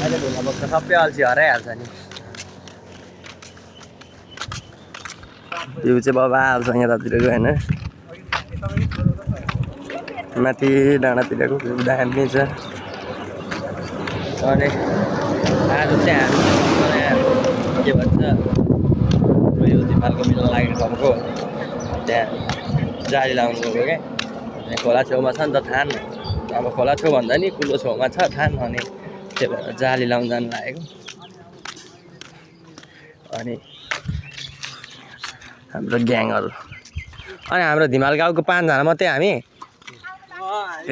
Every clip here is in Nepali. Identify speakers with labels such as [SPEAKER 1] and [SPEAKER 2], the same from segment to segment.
[SPEAKER 1] अहिले भोला बक्क सबै अल्छी हराइहाल्छ नि भ्यू चाहिँ बाबा आउँछ यतातिरको होइन माथि डाँडातिरको भ्यू दामी छ अनि आज चाहिँ हामी के भन्छ यो दिपालको मिल्न लागेको ठाउँको त्यहाँ जाली लाउनु गएको क्या खोला छेउमा छ नि त थान अब खोला छेउ भन्दा नि कुलो छेउमा छ थान अनि त्यही भएर जाली लाउनु जानु लागेको अनि हाम्रो ग्याङहरू अनि हाम्रो धिमाल गाउँको 5 जना मात्रै हामी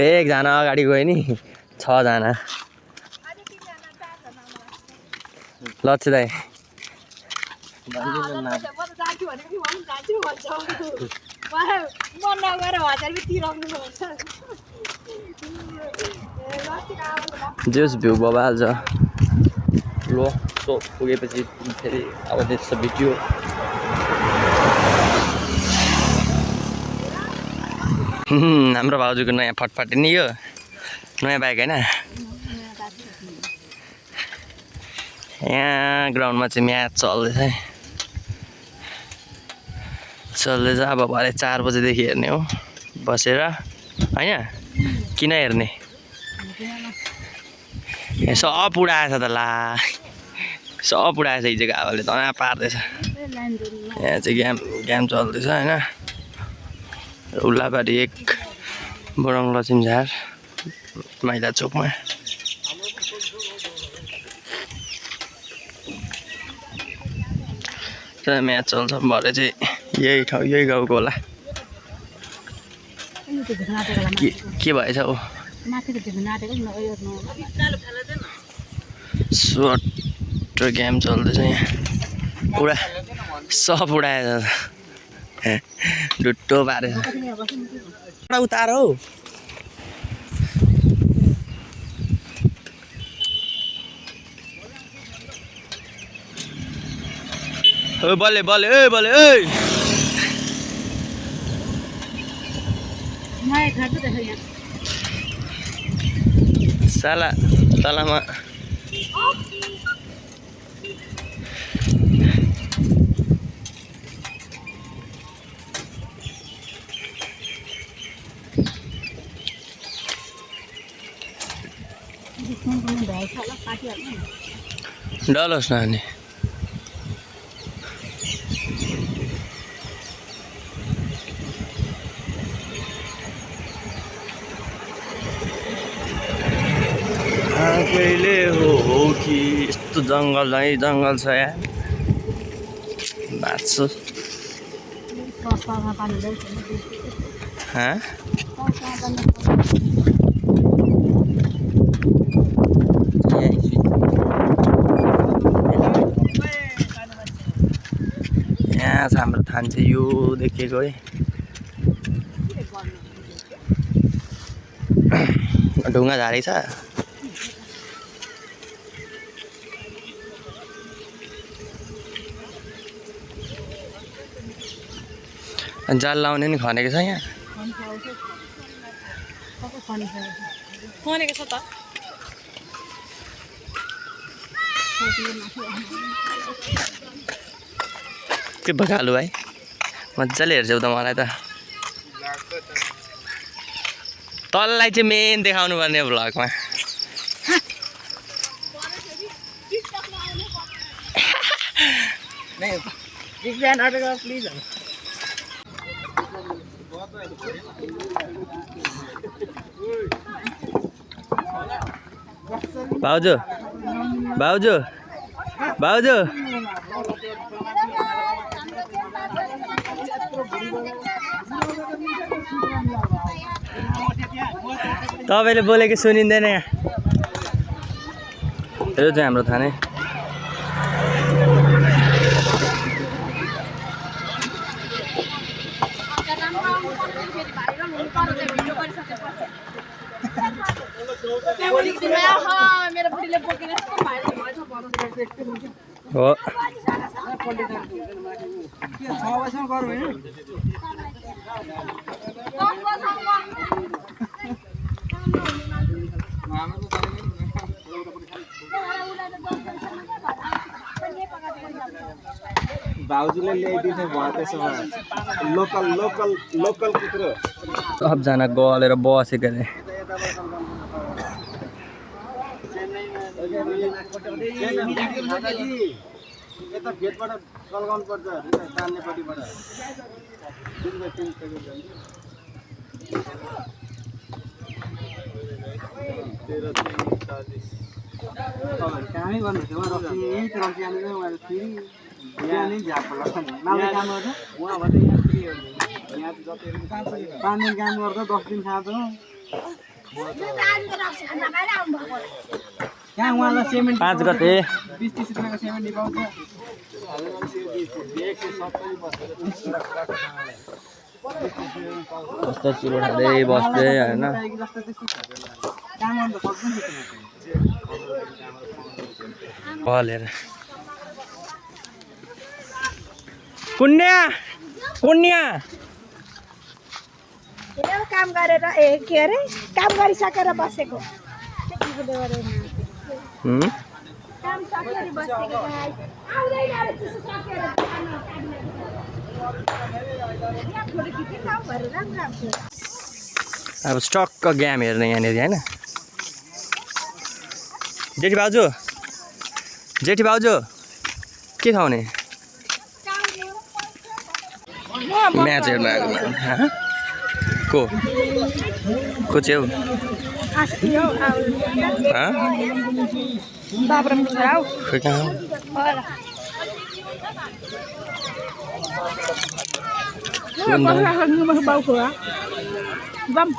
[SPEAKER 1] एकजना अगाडि गयो नि 6 जना लक्ष्य दाइ जस भ्यू बबाल छ लो सो पुगेपछि फेरि अब त्यस्तो भिडियो हाम्रो भाउजूको नयाँ फटफट नि यो नयाँ बाइक होइन यहाँ ग्राउन्डमा चाहिँ म्याच चल्दैछ अब भरे 4 बजेदेखि हेर्ने हो बसेर होइन किन हेर्ने सब उडाएछ त ला सब उडाएछ हिजोको हावाले तना पार्दैछ यहाँ चाहिँ गेम चल्दैछ होइन उल्लाबारी 1 बोरङ लक्ष्मीझार माइला चोकमा म्याच चल्छ भरे चाहिँ यही ठाउँ यही गाउँको होला के भएछ हो सर्ट गेम चल्दैछ यहाँ सब उडाएछ डुट्टो पारेछ उतार हौ बल्ले बल्ले ए बल्ले ए साला तलामा डलोस् न अनि कहिले हो कि यस्तो जङ्गल है जङ्गल छ यहाँ बाँच्छु यहाँ छ हाम्रो थान चाहिँ यो देखेको है ढुङ्गा झाडी छ जाल लाउने नि खनेको छ यहाँ खनेको छ त के भगालु भाइ मजाले हेर्छौ त मलाई त तललाई चाहिँ मेन देखाउनु पर्ने भ्लगमा प्लिज भाउजू भाउजू भाउजू तपाईँले बोलेको सुनिँदैन यहाँ यो चाहिँ हाम्रो थाने हो
[SPEAKER 2] भाउजूले ल्याइदिने भयो त्यसो भए लोकल कुखुरो
[SPEAKER 1] सबजना गलेर बसेको अरे
[SPEAKER 2] यता भेटबाट कलगाउनु पर्छ तान्नेपट्टिबाट कामै गर्नुहुन्छ यही तरह फेरि यहाँ नै झ्याप लाग्छ नि नाले काम गर्छ उहाँबाट यहाँ फ्री हो यहाँ जति 5 दिन काम गर्दा 10 दिन खाँदो यहाँ उहाँलाई सेमेन्ट
[SPEAKER 1] 5 गते
[SPEAKER 2] 20-30 रुपियाँको सेमेन्ट निकाउँछ
[SPEAKER 1] कस्तो चिरो खाँदै बस्दै होइन बलेर कुन्या
[SPEAKER 3] काम गरेर के अरे काम गरिसकेर बसेको काम सकेर बसेको आउँदैन त्यसो सकेर
[SPEAKER 1] अब स्टक्क गेम हेर्ने यहाँनिर होइन जेठी भाउजू के खाउने म्याच हेर्न आएको को छेउ खोइ कहाँ
[SPEAKER 3] Bông